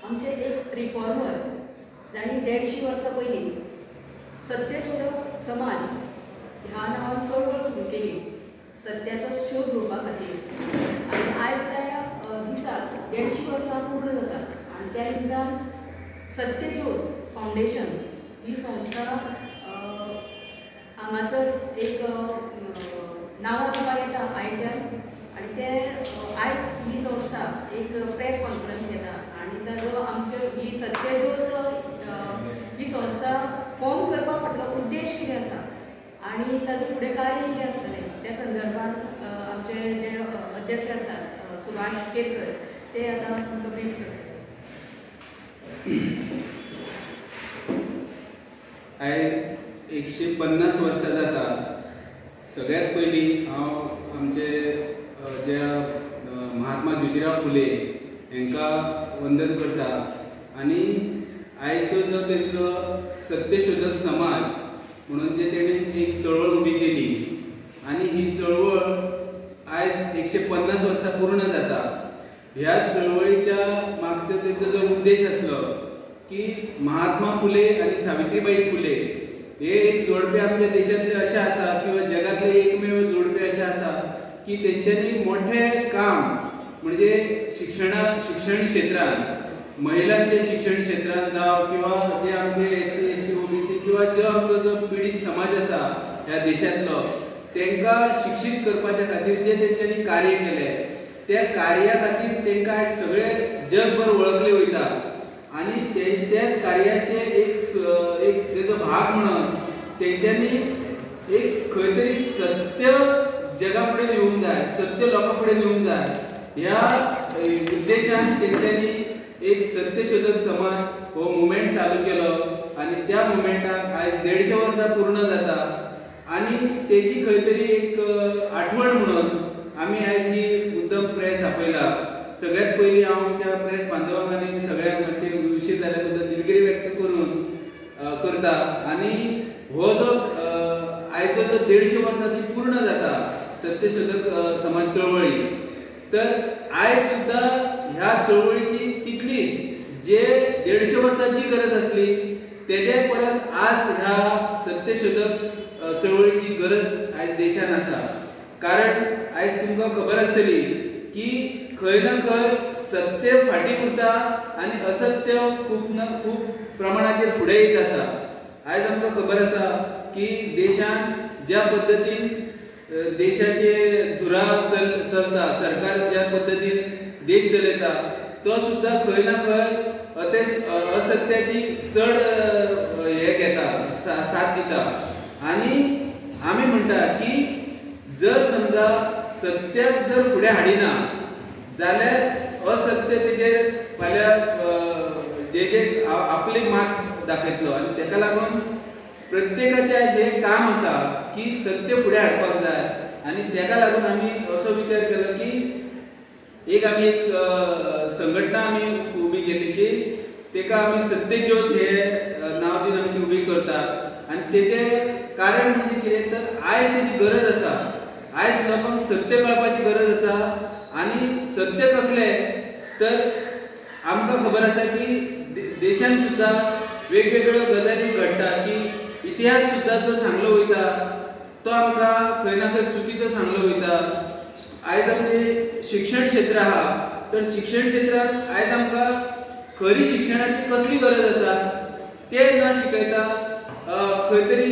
आमचे एक रिफॉर्मर जांणी 150 वर्सां पयलीं सत्यशोधक समाज ह्या नांवान चळवळ सुरू केली सत्याचो शोध घेवपा खातीर. आनी आयज त्या दिसाक 150 वर्सां पूर्ण जातात आनी त्या निमतान सत्यज्योत फावंडेशन ही संस्था हांगासर एक नांवां दिवपाक येता आयच्यान. आनी ते आयज ही संस्था एक प्रेस कॉन्फरन्स घेता आनी ताजो आमच्यो ही सत्यज्योत ही संस्था फॉर्म करपा फाटलो उद्देश कितें आसा आनी ताजो फुडें कार्य कितें आसतलें त्या संदर्भात आमचे जे अध्यक्ष आसात सुभाष केरकर ते आतां तुमकां ब्रीफ करतात. आयज 150 वर्सां जाता. सगळ्यात पयलीं हांव आमचे ज्या महात्मा ज्योतिराव फुले हांकां वंदन करता आनी आयचो जो तेंचो सत्यशोधक समाज म्हणून जे तेणी एक चळवळ उबी केली आनी ही चळवळ आयज 150 वर्सां पूर्ण जाता. ह्या चळवळीच्या मागचो तेंचो जो उद्देश आसलो की महात्मा फुले आनी सावित्रीबाई फुले हे एक जोडपे आमच्या देशांतले अशें आसा किंवा जगातले एकमेव जोडपे अशें आसा की तेंच्यांनी मोठें काम म्हणजे शिक्षण क्षेत्रांत, महिलांच्या शिक्षण क्षेत्रांत जावं किंवा जे आमचे SC ST OBC किंवा जो आमचो जो पिडीत समाज आसा ह्या देशांतलो तांकां शिक्षीत करपाच्या खातीर जे तेंच्यांनी कार्य केलें त्या कार्या खातीर तांकां आयज सगळे जगभर वळखले वयता आनी त्याच कार्याचे एक तेजो भाग म्हणून तेंच्यांनी एक खंय तरी सत्य जगा फुडें येवंक जाय, सत्य लोकां फुडें येवंक जाय ह्या उद्देशान तेंच्यांनी एक सत्यशोधक समाज हो मुवमेंट चालू केलो आनी त्या मुवमेंटाक आयज 150 वर्सां पूर्ण जाता आनी तेजी खंय तरी एक आठवण म्हणून आमी आयज ही मुद्दम प्रेस आपयला. सगळ्यात पयलीं हांव आमच्या प्रेस बांधवांक आनी सगळ्यांक मातशें उशीर जाल्या बद्दल दिलगिरी व्यक्त करून करता. आनी हो जो आयचो जो 150 वर्सां जी पूर्ण जाता सत्यशोधक समाज चळवळी, तर आयज सुद्दां ह्या चळवळीची तितलीच जे 150 वर्सांची गरज आसली तेजे परस आज ह्या सत्यशोधक चळवळीची गरज आयज देशान आसा. कारण आयज तुमकां खबर आसतली की खंय ना खंय सत्य फाटीं उरता आनी असत्य खूब ना खूब प्रमाणाचेर फुडें येत आसा. आयज आमकां खबर आसा की देशान ज्या पद्दतीन देशाचे धुरा चलता, सरकार ज्या पद्दतीन देश चलयता तो सुद्दां खंय ना खंय असत्याची चड हे घेता, साथ दिता. आनी आमी म्हणटा की जर समजा सत्याक जर फुडें हाडिना जाल्यार असत्य तेजेर फाल्यां जे जे आपली मात दाखयतलो आनी तेका लागून प्रत्येकाचें आयज हें काम आसा की सत्य फुडें हाडपाक जाय. आनी तेका लागून आमी असो विचार केलो की एक आमी एक संघटना आमी उबी केली की तेका आमी सत्यज्योत हे नांव दिवन आमी ती उबी करता. आनी तेजें कारण म्हणजे कितें तर आयज तेजी गरज आसा, आयज लोकांक सत्य कळपाची गरज आसा. आनी सत्य कसलें तर आमकां खबर आसा की देशान सुद्दां वेगवेगळ्यो गजाली घडटा की इतिहास सुद्दां जो सांगलो वयता तो आमकां खंय ना खंय चुकीचो सांगलो वयता. आयज आमचें शिक्षण क्षेत्र आहा तर शिक्षण क्षेत्रांत आयज आमकां खरी शिक्षणाची कसली गरज आसा तें न शिकयता खंय तरी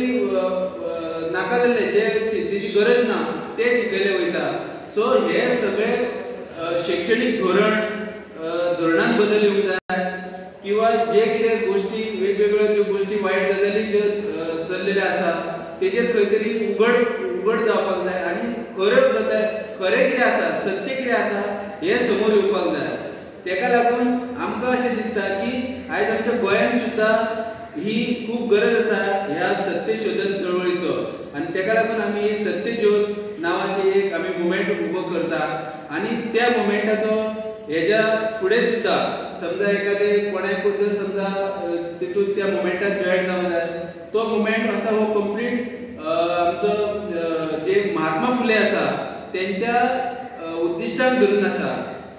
नाका जाल्लें जे तेजी गरज ना तें शिकयलें वयता. सो हे सगळे शैक्षणीक धोरणान बदल येवंक जाय किंवा जे कितें गोश्टी वेगवेगळ्यो ज्यो गोश्टी वायट गजाली ज्यो चल्लेल्यो आसा तेजेर खंय तरी उगड जावपाक जाय आनी खऱ्यो गजाल खरें कितें आसा, सत्य कितें आसा हें समोर येवपाक जाय. तेका लागून आमकां अशें दिसता की आयज आमच्या गोंयांत सुद्दां ही खूब गरज आसा ह्या सत्यशोधन चळवळीचो आनी तेका लागून आमी ही सत्यज्योत नांवाची एक आमी मुवमेंट उबो करता. आनी त्या मुवमेंटाचो हेज्या फुडें सुद्दां समजा एखादे कोणाकूय जर समजा तितून त्या मुवमेंटात जॉयन जावंक जाय तो मुवमेंट आसा हो कंप्लीट आमचो जे महात्मा फुले आसा तेंच्या उद्दिश्टांक धरून आसा,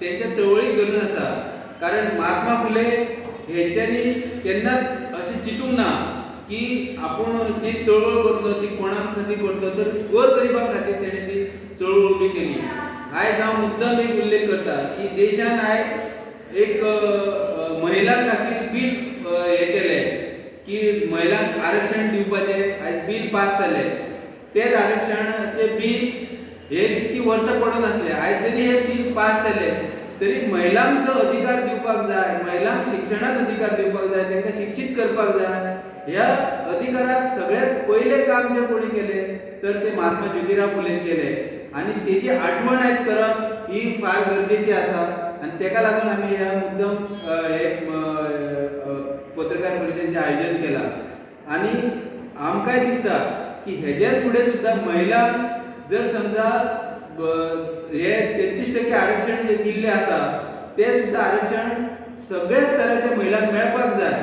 तेंच्या चळवळीक धरून आसा. कारण महात्मा फुले हेंच्यांनी केन्नाच अशें चिंतूंक ना की आपूण जी चळवळ करतलो ती कोणा खातीर करतलो, तर गोरगरिबां खातीर तेणें ती चळवळ उबी केली. आयज हांव मुद्दम एक उल्लेख करता की देशान आयज एक महिलां खातीर बील हें केलें की महिलांक आरक्षण दिवपाचें आयज बील पास जालें. तेच आरक्षणाचें बील हे कितलीं वर्सां पडून आसलें, आयज जरी हें बील पास जालें तरी महिलांक जो अधिकार दिवपाक जाय, महिलांक शिक्षणाक अधिकार दिवपाक जाय, तांकां शिक्षीत करपाक जाय, ह्या अधिकाराक सगळ्यात पयलें काम जें कोणी केलें तर तें महात्मा ज्योतिराव फुलेन केलें. आनी तेजी आठवण आयज करप ही फार गरजेची आसा आनी तेका लागून आमी ह्या मुद्दम हे पत्रकार परिशदेचें आयोजन केलां. आनी आमकांय दिसता की हेज्या फुडें सुद्दां महिलांक जर समजा हे 33% आरक्षण जे दिल्लें आसा तें सुद्दां आरक्षण सगळ्या स्तराच्या महिलांक मेळपाक जाय.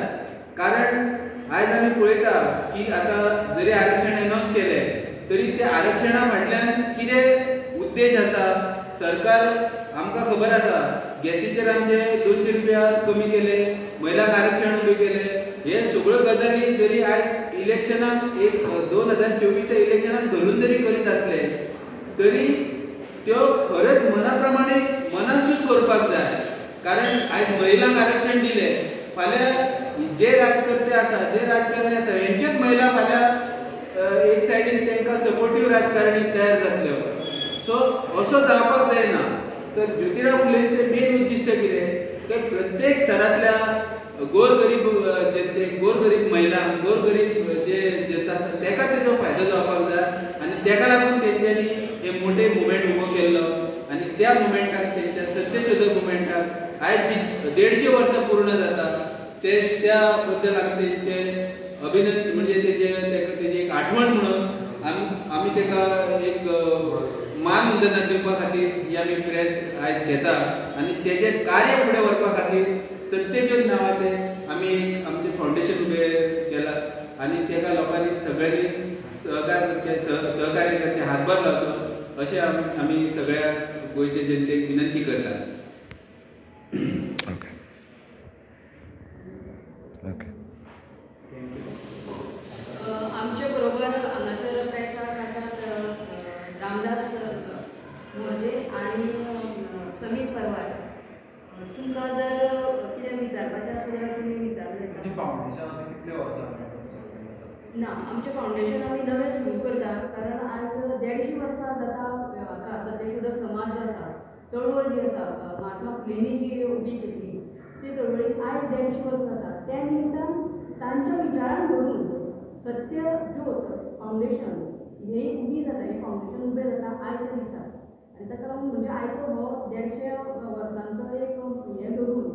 कारण आयज आमी पळयता की आतां जरी आरक्षण अनावन्स केलें तरी त्या आरक्षणा फाटल्यान कितें उद्देश आसा, सरकार आमकां खबर आसा गॅसीचेर आमचे 200 रुपया कमी केले, महिलांक आरक्षण उबें केलें, हे सगळ्यो गजाली जरी आयज इलेक्शनाक एक 2024 इलेक्शनाक धरून जरी करीत आसले तरी त्यो खरेंच मना प्रमाणे मनानसूच करपाक जाय. कारण आयज महिलांक आरक्षण दिलें, फाल्यां जे राजकर्ते आसा, जे राजकारणी आसा हेंच्योच महिला फाल्यां एक सायडीन तांकां सपोर्टीव राजकारणी तयार जातल्यो. सो असो जावपाक जायना. तर ज्योतिराव फुलेंचें मेन उद्दिश्ट कितें तर प्रत्येक स्तरांतल्या गोरगरीब जनतेक, गोरगरीब महिलांक, गोरगरीब जे जनता आसा ताका तेजो फायदो जावपाक जाय आनी ताका लागून तेंच्यांनी हे मोठे मुवमेंट उबो केल्लो आनी त्या मुवमेंटाक, तेंच्या सत्यशोधक मुवमेंटाक आयज जी 150 वर्सां पूर्ण जाता ते त्या बद्दल आमी तेंचे अभिनंदन म्हणजे तेजे तेजी एक आठवण म्हणून आमी ताका एक मानवंदना दिवपा खातीर ही आमी प्रेस आयज घेता आनी तेजें कार्य फुडें व्हरपा खातीर सत्यज्योत नांवाचें आमी आमचें फावंडेशन उबें केलां आनी ताका लोकांनी सगळ्यांनी सहकार करचें, सहकार्य करचें, हातभार लावचो अशें आमी सगळ्या गोंयचे जनतेक विनंती करता. आमचे बरोबर हांगासर प्रेसाक आसात रामदास मोजे आनी समीर परवार. तुमकां जर कितें विचारपाचें आसा जाल्यार तुमी विचारूं येता. ना, आमचें फावंडेशन आमी नवें सुरू करता कारण आज 150 वर्सां जाता हाका सत्यशोधक समाज जो आसा, चळवळ जी आसा महात्मा फुलेंनी जी उबी केल्ली ती चळवळीक आयज 150 वर्सां जाता. त्या निमतान तांच्या विचारान धरून सत्यज्योत फावंडेशन हे उबी जाता, हें फावंडेशन उबें जाता आयच्या दिसा. आनी ताका लागून म्हणजे आयचो हो 150 वर्सांचो एक हें धरून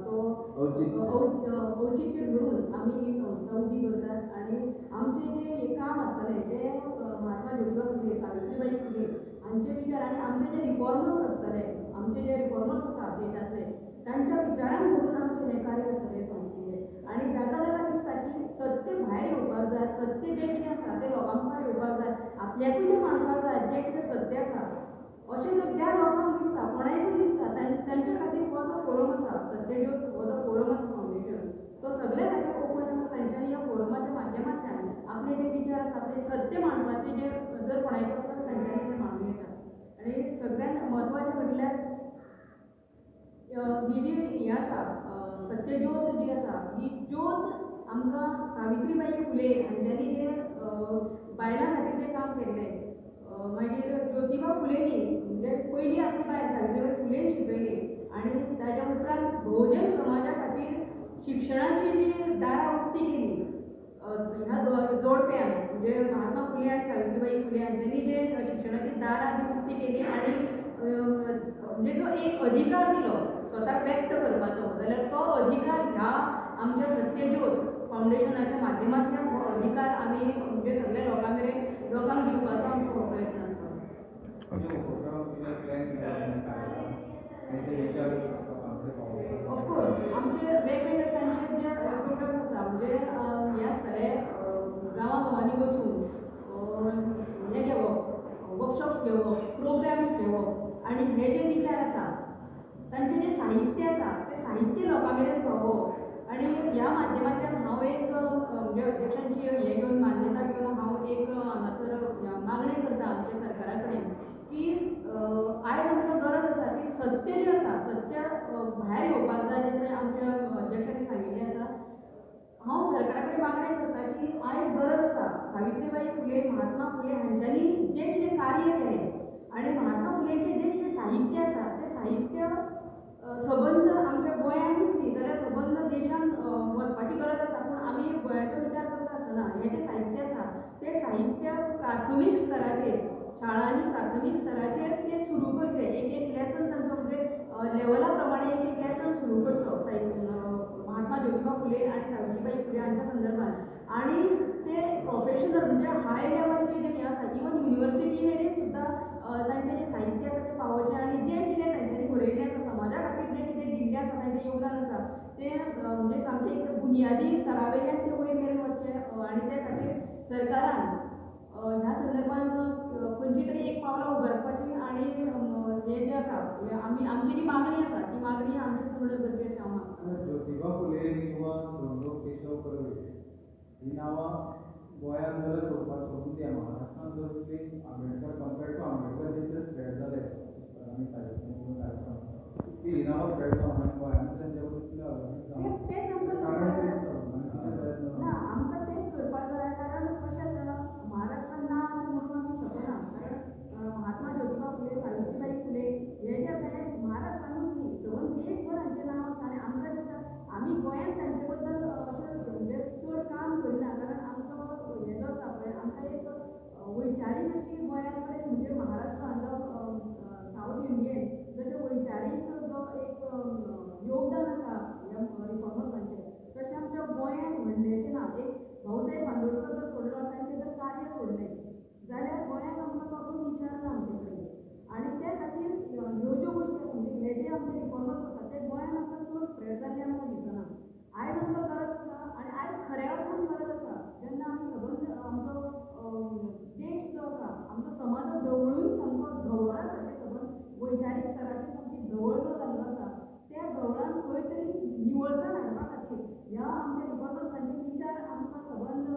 तो औचित्य धरून आमी ही संस्था उबी करतात आनी आमचें जें काम आसतलें तें महात्मा ज्योतिबा फुले, सावित्रीबाई फुले हांचे विचार आनी आमचे जे रिफॉर्मर्स आसतले, आमचे जे रिफॉर्मर्स आसा देशांतले तांच्या विचारान धरून आमचें हें कार्य आसतलें संस्थेचें. आनी जाका जाका दिसता की सत्य भायर येवपाक जाय, सत्य जें कितें आसा तें लोकां मुखार येवपाक जाय, आपल्याकूय तें मांडपाक जाय जें कितें सत्य आसा अशें जर ज्या लोकांक दिसता, कोणायकूय दिसता तांच्या खातीर हो जो फोरम आसा सत्यज्योत हो जो फोरम आसा फावंडेशन तो सगळ्या खातीर ओपन आसा. तांच्यांनी ह्या फोरमाच्या माध्यमांतल्यान आपले जे विचार आसा, आपले सत्य मांडपाचे जे जर कोणायकूय आसा तांच्यांनी ते मांडूं येता. आनी सगळ्यांत म्हत्वाचें म्हटल्यार ही जी हें आसा सत्यज्योत जी आसा ही ज्योत आमकां सावित्रीबाई फुले हांच्यांनी जे बायलां खातीर जें काम केल्लें, मागीर ज्योतिबा फुलेंनी म्हणजे पयली आपली बायल सावित्रीबाई फुलेन शिकयली आनी ताज्या उपरांत भोवजन समाजा खातीर शिक्षणाची जी दारां उक्ती केली ह्या जोडप्यान म्हणजे महात्मा फुले आनी सावित्रीबाई फुले हांच्यांनी जे शिक्षणाची दारां जी उक्ती केली आनी म्हणजे जो एक अधिकार दिलो स्वताक व्यक्त करपाचो जाल्यार तो अधिकार ह्या आमच्या सत्यज्योत फावंडेशनाच्या माध्यमांतल्यान हो अधिकार आमी म्हणजे सगळ्या लोकां मेरेन लोकांक दिवपाचो आमचो हो प्रयत्न आसता. ऑफकोर्स आमचे वेगवेगळे तांचे जे प्रोग्राम्स आसा म्हणजे हे आसतले गांवां गांवांनी वचून हें घेवप, वर्कशॉप्स घेवप, प्रोग्राम्स घेवप आनी हे जे विचार आसा तांचें जें साहित्य आसा तें साहित्य मेरेन पावोवप. आनी ह्या माध्यमांतल्यान हांव एक म्हणजे अध्यक्षांची हें घेवन मान्यता घेवन हांव एक हांगासर मागणी करता आमच्या सरकारा कडेन की आयज आमकां गरज आसा की सत्य जें आसा सत्य भायर येवपाक जाय, जशें आमच्या अध्यक्षांनी सांगिल्लें आसा. हांव सरकारा कडेन मागणी करता की आयज गरज आसा सावित्रीबाई फुले, महात्मा फुले हांच्यांनी जें कितें कार्य केलें आनी महात्मा फुलेंचें जें कितें साहित्य आसा तें साहित्य सबंद आमच्या गोंयांतूच न्ही जाल्यार सबंद देशांत वचपाची गरज आसा. पूण आमी गोंयाचो विचार करता आसतना हें जें साहित्य आसा तें साहित्य प्राथमीक स्तराचेर, शाळांनी प्राथमीक स्तराचेर तें सुरू करचें. एक एक लेसन तांचो म्हणजे लेवला प्रमाणे एक एक लेसन सुरू करचो महात्मा ज्योतिबा फुले आनी सावित्रीबाई फुले हांच्या संदर्भात. आनी ते प्रोफेशनल म्हणजे हाय लेवलचे जे हें आसा इवन युनिवर्सिटी मेरेन सुद्दां तांचें जें साहित्य आसा तें पावोवचें आनी जें कितें तांच्यांनी बरयल्लें आसा समाजा खातीर जें कितें दिल्लें आसा तांचें योगदान आसा तें म्हणजे सामकें एक बुनियादी स्तरा वयल्यान तें वयर मेरेन वचचें. आनी त्या खातीर सरकारान ह्या संदर्भात खंयची तरी एक पावलां उबारपाची आनी हें जें आसा आमी आमची जी मागणी आसा ती मागणी आमची पूर्ण करची अशें हांव मागता. ज्योतिबा फुले किंवा धोंडो केशव कर्वे ही नांवां गोंयांत जर सोडपाक सोडून दिया, महाराष्ट्रांत जर तुमी आंबेडकर कंपेर्ड टू आंबेडकर जितले स्प्रेड जाले पुस्तकांनी साहित्यान किंवा कार्यक्रम ती ही नांवां स्प्रेड जावं आनी गोंयांत तेंच्या तितलें अवेरनेस जावं, ना आमकां तेंच करपाक जाय. कारण कशें आसा महाराष्ट्रान ना अशें म्हणून आमी शकना, कारण महात्मा ज्योतिबा फुले, सावित्रीबाई फुले हे जे आसा हे महाराष्ट्रानूच न्ही सबंद देशभर हांचें नांव आसा. आनी आमकां दिसता आमी गोंयांत तांचे बद्दल अशें म्हणजे चड काम करिना, कारण आमचो हें जो आसा पळय आमकां एक वैचारीक अशी गोंया कडेन म्हणजे महाराष्ट्रान जावं सावथ इंडियन जशें वैचारीक जो एक योगदान आसा ह्या रिफॉर्मर्सांचें तशें आमच्या गोंयांत व्हडलेंशें ना. एक भाऊसाहेब बांदोडकर जर सोडलो, तांचें जर कार्य सोडलें जाल्यार गोंयांत आमकां तसो विचार ना आमचे कडेन. आनी त्या खातीर ह्यो ज्यो गोश्टी आसा म्हणजे हे जे आमचे रिफॉर्मर्स आसा ते गोंयांत आमकां चड स्प्रेड जाल्ले आमकां दिसना. आयज आमकां गरज आसा आनी आयज खऱ्या अर्थान गरज आसा जेन्ना आमी सबंद आमचो देश जो आसा आमचो समाज ढवळून सामको धवळा सारकें सबंद वैचारीक स्तराचेर सामकी धवळ जो जाल्लो आसा त्या धवळान खंय तरी निवळसाण हाडपा खातीर ह्या आमच्या रिफॉर्मर्सांचे विचार आमकां सबंद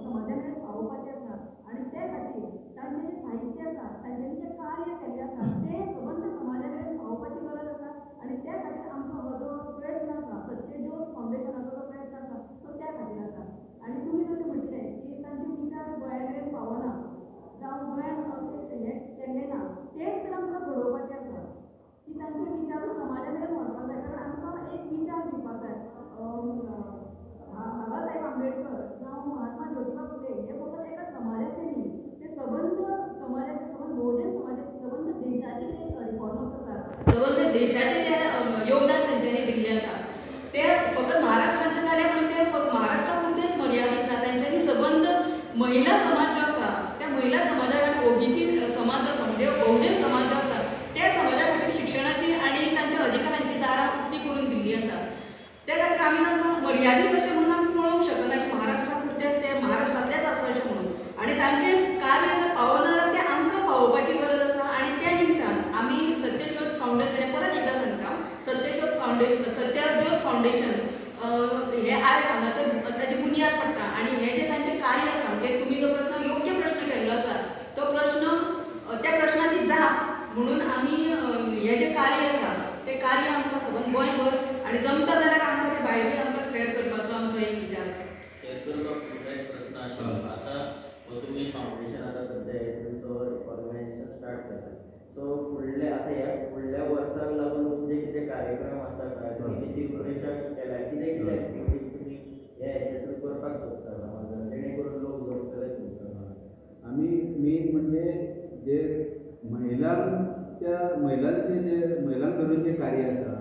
समाजा मेरेन पावोवपाचे आसा. आनी ते खातीर तांचें जें साहित्य आसा तांच्यांनी जें कार्य केल्लें आसा तें सबंद समाजा मेरेन पावोवपाची गरज आसा. आनी त्या खातीर आमचो हो जो प्रयत्न आसा सत्यज्योत फावंडेशनाचो जो प्रयत्न आसा तो त्या खातीर आसा. आनी तुमी जशें म्हटलें की तांचे विचार गोंया मेरेन पावना जावं गोंयांत अशें हें केल्लें ना, तेंच तर आमकां घडोवपाचें आसा की तांचे विचारूच समाजा मेरेन व्हरपाक जाय. कारण आमकां एक विचार दिवपाक जाय बाबासाहेब आंबेडकर जावं महात्मा ज्योतिबा फुले हे फकत एका समाजाचे न्ही, ते सबंद समाजाचे, सबंद बहुजन समाजाचे, सबंद देशाचे ते रिफॉर्मर्स आसात, सबंद देशाचे ते योगदान तांच्यांनी दिल्लें आसा. ते फकत महाराष्ट्राचें जालें म्हणून ते फकत महाराष्ट्रा पुरतेंच मर्यादीत ना, तांच्यांनी सबंद महिला समाज जो आसा त्या महिला समाजाक आनी ओबीसी समाज जो आसा म्हणजे बहुजन समाज जो आसा त्या समाजा खातीर शिक्षणाची आनी तांच्या अधिकारांची दारां उक्ती करून दिल्ली आसा. त्या खातीर आमी तांकां मर्यादीत अशें म्हणून आमी पळोवंक शकना की महाराष्ट्रा पुरतेंच ते महाराष्ट्रांतलेच आसा अशें म्हणून. आनी तांचें कार्य जर पावना जाल्यार तें आमकां पावोवपाची गरज आसा. आनी त्या निमतान आमी सत्यशोध फावंडेशन परत एकदां सांगता, सत्यशोध फावंडेशन, सत्यज्योत फावंडेशन हे आयज हांगासर ताची बुनियाद पडटा. आनी हें जें तांचें कार्य आसा म्हणजे तुमी जो प्रश्न योग्य प्रश्न केल्लो आसा तो प्रश्न त्या प्रश्नाची जाप म्हणून आमी हें जें कार्य आसा तें कार्य आमकां सबंद गोंयभर आनी जमता जाल्यार आमकां तें भायरूय आमकां स्प्रेड करपाचो आमचो एक विचार आसा. एक प्रश्न आशिल्लो, आतां हो तुमी फावंडेशन आतां सद्या तुमचो ऑर्गनायजेशन स्टार्ट करता, सो फुडल्या आतां ह्या फुडल्या वर्साक लागून तुमचे कितें कार्यक्रम आसा काय, तुमी कितें प्रिपरेशन केलां, कितें कितें एक्टिविटीज तुमी ह्या हेच्या थ्रू करपाक सोदता समाजान जेणे करून लोक जोडटले तुमकां? आमी मेन म्हणजे जे महिलांच्या महिलांचे जे महिलांक धरून जे कार्य आसा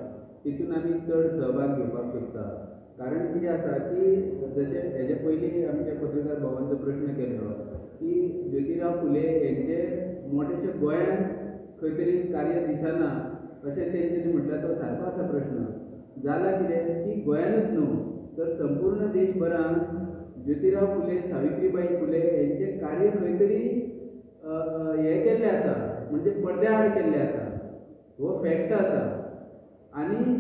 तितून आमी चड सहभाग घेवपाक सोदता. कारण कितें आसा की जशें हेजे पयलीं आमच्या पत्रकार भोवान जो प्रश्न केल्लो की ज्योतिराव फुले हेंचे मोठेशें गोंयांत खंय तरी कार्य दिसना अशें तेंच्यांनी म्हटल्यार तो सारको आसा प्रश्न. जाला कितें की गोंयानूच न्हू तर संपूर्ण देशभरान ज्योतिराव फुले, सावित्रीबाई फुले हेंचें कार्य खंय तरी हें केल्लें आसा, म्हणजे पडद्या आड केल्लें आसा, हो फॅक्ट आसा. आनी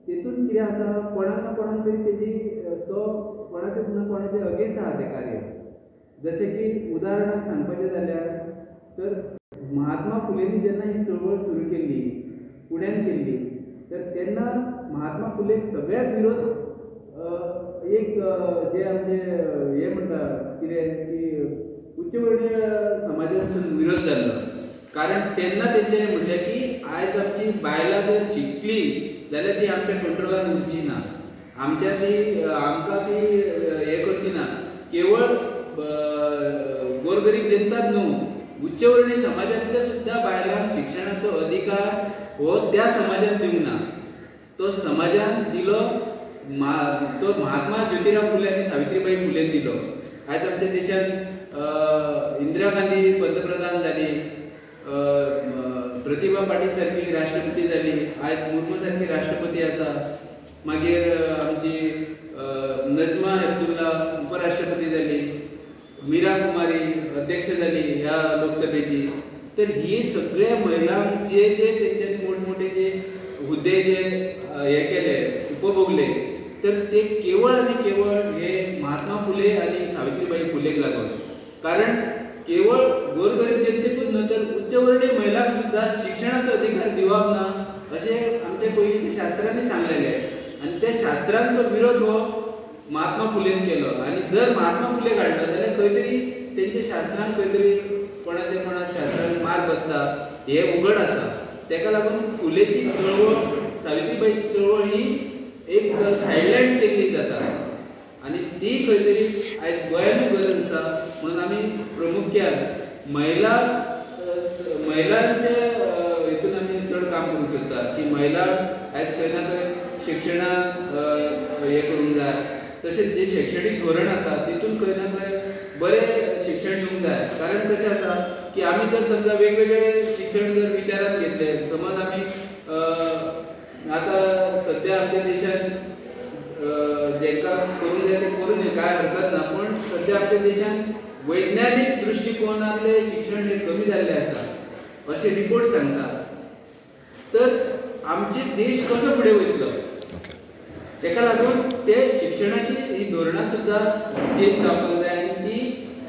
तेतून कितें आसा, कोणाक ना कोणाक तरी तेजी तो कोणाचे ना कोणाचे अगेन्स्ट आहा तें कार्य. जशें की उदाहरणाक सांगपाचें जाल्यार तर महात्मा फुलेंनी जेन्ना ही चळवळ सुरू केल्ली, पुण्यान केल्ली, तर तेन्ना महात्मा फुलेक सगळ्यात विरोध एक जे आमचे हे म्हणटा कितें की उच्चवर्णीय समाजासून विरोध जाल्लो. कारण तेन्ना तेंच्यांनी म्हणलें की आयज आमची बायलां जर शिकली जाल्यार ती आमच्या कंट्रोलान उरची ना, आमच्या ती आमकां ती हें करची ना. केवळ गोरगरीब जनताच न्हू, उच्चवर्णीय समाजांतल्या सुद्दां बायलांक शिक्षणाचो अधिकार हो त्या समाजान दिवंक ना. तो समाजान दिलो तो महात्मा ज्योतिराव फुले आनी सावित्रीबाई फुलेन दिलो. आयज आमच्या देशांत इंदिरा गांधी पंतप्रधान जाली, प्रतिभा पाटील सारकी राष्ट्रपती जाली, आयज मुर्मू सारकी राष्ट्रपती आसा, मागीर आमची नजमा हेपतुल्ला उपराष्ट्रपती जाली, मीरा कुमारी अध्यक्ष जाली ह्या लोकसभेची. तर ही सगळ्या महिलांक जे जे तेंच्यांनी मोठमोठे जे हुद्दे जे हे केले, उपभोगले, तर ते केवळ आनी केवळ हे महात्मा फुले आनी सावित्रीबाई फुलेक लागून. कारण केवळ गोरगरीब जनतेकूच न्हय तर उच्चवर्णीय महिलांक सुद्दां शिक्षणाचो अधिकार दिवप ना अशें आमच्या पयलींच्या शास्त्रांनी सांगलेलें. आनी त्या शास्त्रांचो विरोध हो महात्मा फुलेन केलो. आनी जर महात्मा फुले काडलो जाल्यार खंय तरी तेंच्या शास्त्रांक खंय तरी कोणाच्या कोणाक शास्त्रांक मार बसता हें उघड आसा. तेका लागून फुलेची चळवळ, सावित्रीबाईची चळवळ ही एक सायडलायन केल्ली जाता आनी ती खंय तरी आयज गोंयानूय गरज आसा. म्हणून आमी प्रामुख्यान महिलांचे हेतून आमी चड काम करूंक सोदता की महिला आयज खंय ना खंय शिक्षणाक हें करूंक जाय, तशेंच जे शैक्षणीक धोरण आसा तितून खंय ना खंय बरें शिक्षण दिवंक जाय. कारण कशें आसा की आमी जर समजा वेगवेगळे शिक्षण जर विचारांत घेतले, समज आमी आतां सद्या आमच्या देशांत जेंकां करूंक जाय तें करूं न्ही, कांय हरकत ना, पूण सद्या आमच्या देशांत वैज्ञानीक दृश्टिकोनांतलें शिक्षण हें कमी जाल्लें आसा अशें रिपोर्ट सांगता. तर आमचे देश कसो फुडें वयतलो, तेका लागून ते शिक्षणाची ही धोरणां सुद्दां चेंज जावपाक जाय आनी ती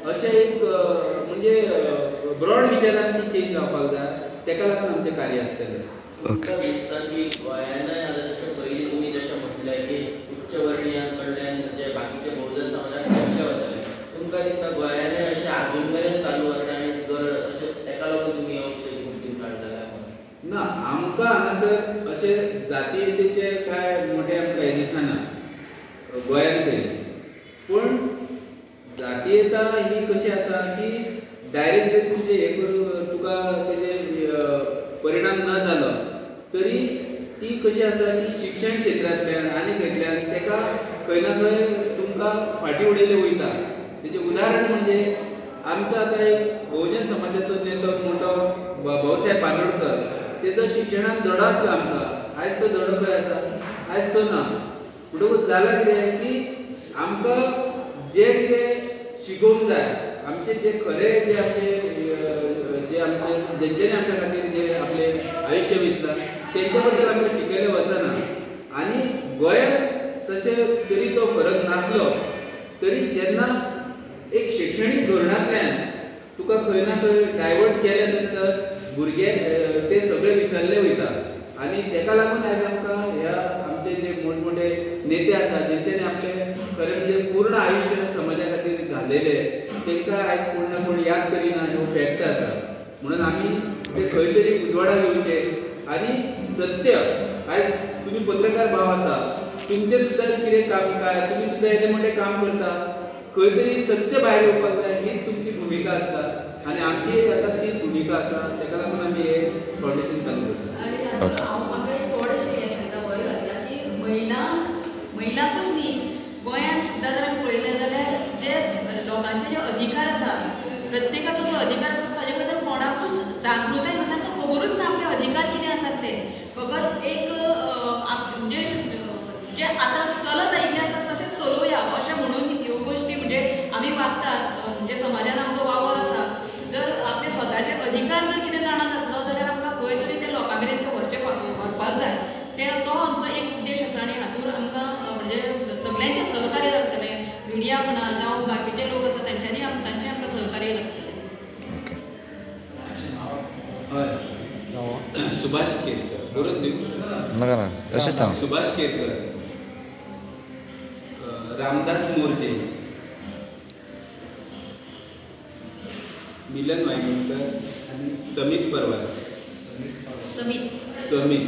अशें एक म्हणजे ब्रॉड विचारान ती चेंज जावपाक जाय. तेका लागून आमचें कार्य आसतलें. तुमकां दिसता की गोंयानय आतां जशें पयलीं तुमी जशें म्हटलें की उच्चवर्णियां कडल्यान जे बाकीचे बहुजन समाजाक चेपले वताले, तुमकां दिसता गोंयानय अशें आजून मेरेन चालू आसा आनी गरज अशें तेका लागून तुमी हे काडटा काय म्हणून? ना, आमकां हांगासर अशें जातीयतेचे कांय मोठे आमकां हें दिसना गोंयांत तरी. पूण जातीयता ही कशी आसा की डायरेक्ट जरी तुजें हें करून तुका तेजे परिणाम ना जालो तरी ती कशी आसा की शिक्षण क्षेत्रांतल्यान आनी खंयतल्यान तेका खंय ना खंय तुमकां फाटीं उडयलें वयता. तेजें उदाहरण म्हणजे आमचो आतां एक बहुजन समाजाचो नेतो मोठो भाऊसाहेब बांदोडकर, तेजो शिक्षणान धडो आसलो आमकां, आयज तो धडो खंय आसा, आयज तो ना. म्हणटकूच जालां कितें की आमकां जें कितें शिकोवंक जाय, आमचे जे खरे जे आमचे जे आमचे जेंच्यांनी आमच्या खातीर जे आपलें आयुश्य विसलां तेंच्या बद्दल आमकां शिकयलें वचना. आनी गोंयांत तशें तरी तो फरक नासलो तरी जेन्ना एक शिक्षणीक धोरणांतल्यान तुका खंय ना खंय डायवर्ट केल्या नंतर भुरगे ते सगळे विसरले वयता. आनी तेका लागून आयज आमकां ह्या आमचे जे मोठमोठे नेते आसा जेंच्यांनी आपले खरें म्हणजे पूर्ण आयुश्य समाजा खातीर घालयलें तेंकां आयज कोण ना कोण याद करिना, ह्यो फॅक्ट आसा. म्हणून आमी ते खंय तरी उजवाडा येवचे आनी सत्य आयज तुमी पत्रकार भाव आसा, तुमचें सुद्दां कितें काम काय, तुमी सुद्दां येदें मोठें काम करता, खंय तरी सत्य भायर येवपाक जाय हीच तुमची भुमिका आसता आनी आमची आतां तीच भुमिका आसा. तेका लागून आमी हें फावंडेशन चालू करता. आनी हांव म्हाका एक थोडेशें हें सांगता वयर घातलां की महिलांकूच न्ही, गोंयांत सुद्दां जर आमी पळयलें जाल्यार जे लोकांचे जे अधिकार आसा, प्रत्येकाचो जो अधिकार आसा ताजे बद्दल कोणाकूच जागृताय ना, तांकां खबरूच ना आपले अधिकार कितें आसात ते. फकत एक म्हणजे जे आतां चलत आयिल्लें आसा तशें चलोवया अशें म्हणून ह्यो गोश्टी म्हणजे आमी वागतात, म्हणजे समाजान आमचो वावर आसा. जर आपले स्वताचे अधिकार जर कितें जाणा जातलो जाल्यार आमकां खंय तरी ते लोकां मेरेन ते व्हरपाक जाय, ते तो आमचो एक उद्देश आसा. मिडिया म्हणा जावं बाकीचे लोक आसा तेंच्यांनी तांचें आमकां सहकार्य लागतलें. हय, सुभाष केरकर बरोवन दिवं नका ना, तशें सांग. सुभाष केरकर, रामदास मोरजे, मिलन वायंगणकर आनी समीत परवार. समीत. समीत.